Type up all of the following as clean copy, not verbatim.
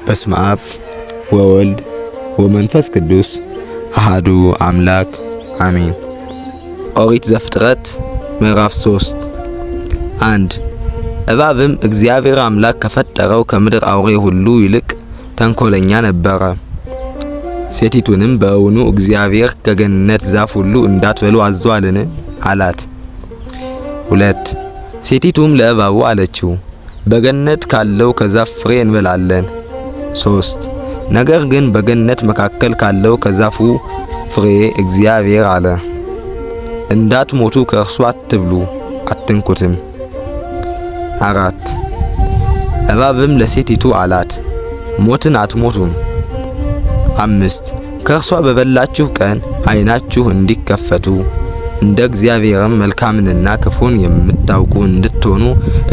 በስመ አብ ወወልድ ወመንፈስ ቅዱስ አሃዱ አምላክ አሜን። ኦሪት ዘፍጥረት ምዕራፍ 3። 1። እባብም እግዚአብሔር አምላክ ከፈጠረው ከምድር አውሬ ሁሉ ይልቅ ተንኮለኛ ነበረ። ሴቲቱንም በእውኑ እግዚአብሔር ከገነት ዛፍ ሁሉ እንዳትበሉ አዝዟልን? አላት። 2። ሴቲቱም ለእባቡ አለችው፣ በገነት ካለው ከዛፍ ፍሬ እንበላለን። 3። ነገር ግን በገነት መካከል ካለው ከዛፉ ፍሬ እግዚአብሔር አለ፣ እንዳትሞቱ ከእርሱ አትብሉ አትንኩትም። 4። እባብም ለሴቲቱ አላት፣ ሞትን አትሞቱም። 5። ከእርሷ በበላችሁ ቀን ዓይናችሁ እንዲከፈቱ እንደ እግዚአብሔርም መልካምንና ክፉን የምታውቁ እንድትሆኑ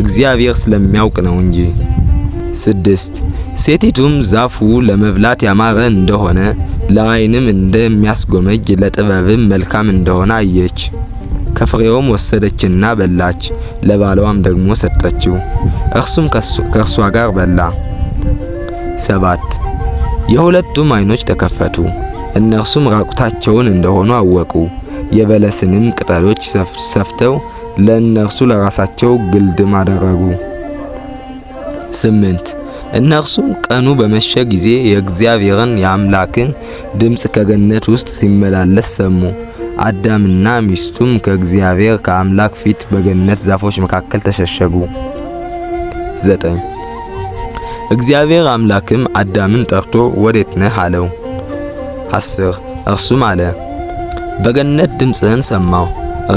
እግዚአብሔር ስለሚያውቅ ነው እንጂ። 6። ሴቲቱም ዛፉ ለመብላት ያማረ እንደሆነ፣ ለዓይንም እንደሚያስጎመጅ፣ ለጥበብም መልካም እንደሆነ አየች። ከፍሬውም ወሰደችና በላች፣ ለባሏም ደግሞ ሰጠችው፣ እርሱም ከእርሷ ጋር በላ። 7። የሁለቱም ዓይኖች ተከፈቱ፣ እነርሱም ራቁታቸውን እንደሆኑ አወቁ። የበለስንም ቅጠሎች ሰፍተው ለእነርሱ ለራሳቸው ግልድም አደረጉ። 8። እነርሱም ቀኑ በመሸ ጊዜ የእግዚአብሔርን የአምላክን ድምፅ ከገነት ውስጥ ሲመላለስ ሰሙ። አዳምና ሚስቱም ከእግዚአብሔር ከአምላክ ፊት በገነት ዛፎች መካከል ተሸሸጉ። 9። እግዚአብሔር አምላክም አዳምን ጠርቶ ወዴት ነህ? አለው። 10። እርሱም አለ፣ በገነት ድምፅህን ሰማሁ፣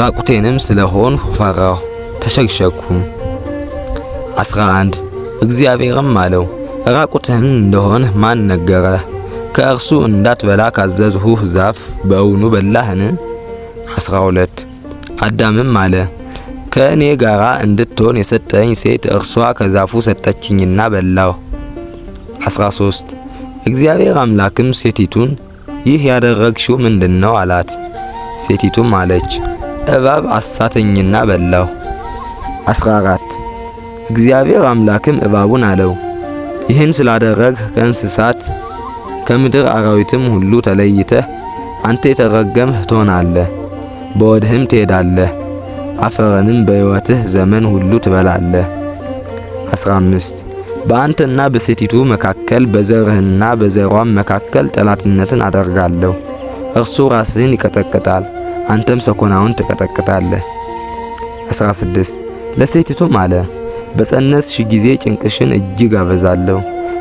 ራቁቴንም ስለሆንሁ ፈራሁ፣ ተሸሸግኩም። 11። እግዚአብሔርም አለው፣ ራቁትህን እንደሆንህ ማን ነገረህ? ከእርሱ እንዳትበላ ካዘዝሁህ ዛፍ በእውኑ በላህን? 12። አዳምም አለ፣ ከእኔ ጋር እንድትሆን የሰጠኝ ሴት እርሷ ከዛፉ ሰጠችኝና በላሁ። 13። እግዚአብሔር አምላክም ሴቲቱን ይህ ያደረግሽው ምንድነው? አላት። ሴቲቱም አለች፣ እባብ አሳተኝና በላሁ። 14። እግዚአብሔር አምላክም እባቡን አለው፣ ይህን ስላደረግህ ከእንስሳት ከምድር አራዊትም ሁሉ ተለይተህ አንተ የተረገምህ ትሆናለህ፣ በወድህም ትሄዳለህ፣ አፈርንም በሕይወትህ ዘመን ሁሉ ትበላለህ። 15። በአንተና በሴቲቱ መካከል፣ በዘርህና በዘሯም መካከል ጠላትነትን አደርጋለሁ። እርሱ ራስህን ይቀጠቅጣል፣ አንተም ሰኮናውን ትቀጠቅጣለህ። 16። ለሴቲቱም አለ፣ በጸነስሽ ጊዜ ጭንቅሽን እጅግ አበዛለሁ፣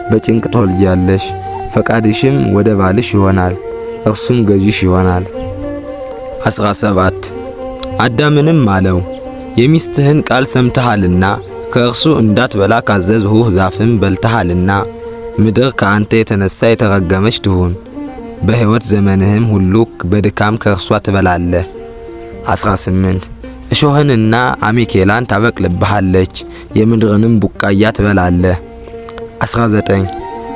በጭንቅ ትወልጃለሽ፣ ፈቃድሽም ወደ ባልሽ ይሆናል፣ እርሱም ገዢሽ ይሆናል። 17። አዳምንም አለው፣ የሚስትህን ቃል ሰምተሃልና፣ ከእርሱ እንዳትበላ ካዘዝሁህ ዛፍም በልተሃልና፣ ምድር ከአንተ የተነሳ የተረገመች ትሁን፣ በሕይወት ዘመንህም ሁሉ በድካም ከእርሷ ትበላለህ። 18። እሾህንና አሜኬላን ታበቅልብሃለች፣ የምድርንም ቡቃያ ትበላለህ። 19።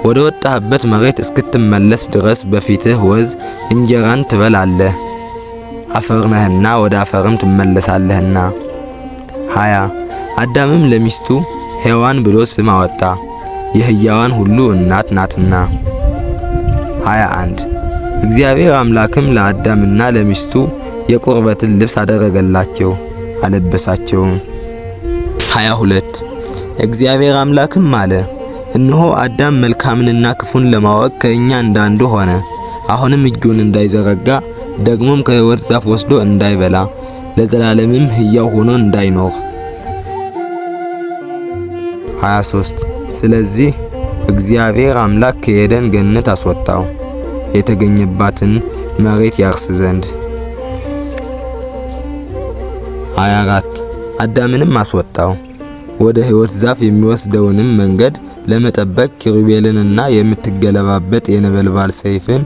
ወደ ወጣህበት መሬት እስክትመለስ ድረስ በፊትህ ወዝ እንጀራን ትበላለህ፣ አፈር ነህና ወደ አፈርም ትመለሳለህና። 20። አዳምም ለሚስቱ ሔዋን ብሎ ስም አወጣ፣ የሕያዋን ሁሉ እናት ናትና። 21። እግዚአብሔር አምላክም ለአዳምና ለሚስቱ የቁርበትን ልብስ አደረገላቸው፣ አለበሳቸውም። 22። እግዚአብሔር አምላክም አለ፣ እነሆ አዳም መልካምንና ክፉን ለማወቅ ከእኛ እንዳንዱ ሆነ። አሁንም እጁን እንዳይዘረጋ፣ ደግሞም ከሕይወት ዛፍ ወስዶ እንዳይበላ፣ ለዘላለምም ሕያው ሆኖ እንዳይኖር። 23። ስለዚህ እግዚአብሔር አምላክ ከኤደን ገነት አስወጣው፣ የተገኘባትን መሬት ያርስ ዘንድ። 24። አዳምንም አስወጣው፣ ወደ ሕይወት ዛፍ የሚወስደውንም መንገድ ለመጠበቅ ኪሩቤልንና የምትገለባበጥ የነበልባል ሰይፍን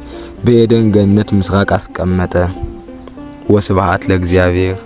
በኤደን ገነት ምስራቅ አስቀመጠ። ወስብሐት ለእግዚአብሔር።